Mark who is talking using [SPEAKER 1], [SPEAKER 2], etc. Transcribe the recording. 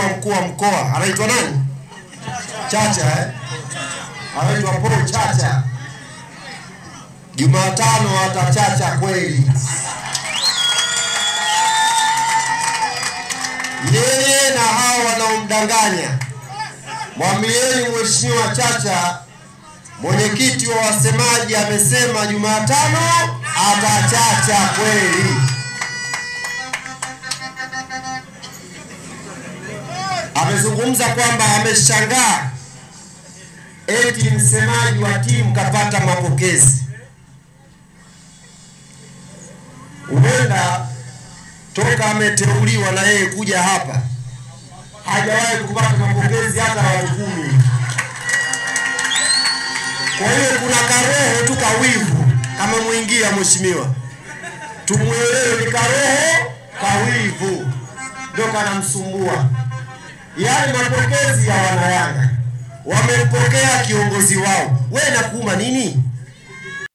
[SPEAKER 1] Mheshimiwa mkuu wa mkoa anaitwa nani? Chacha eh? Anaitwa Paul Chacha. Jumatano atachacha kweli. Yeye na hao wanaomdanganya, mwambieni Mheshimiwa Chacha, mwenyekiti wa wasemaji amesema Jumatano atachacha kweli. Amezungumza kwamba ameshangaa eti msemaji wa timu kapata mapokezi. Huenda toka ameteuliwa na yeye kuja hapa hajawahi kupata mapokezi hata watu 10. Kwa hiyo kuna karoho tu kawivu kama muingia mheshimiwa, tumuelewe, ni karoho kawivu ndio kanamsumbua. Yaani mapokezi ya wanayanga, wamempokea kiongozi wao, wewe nakuuma nini?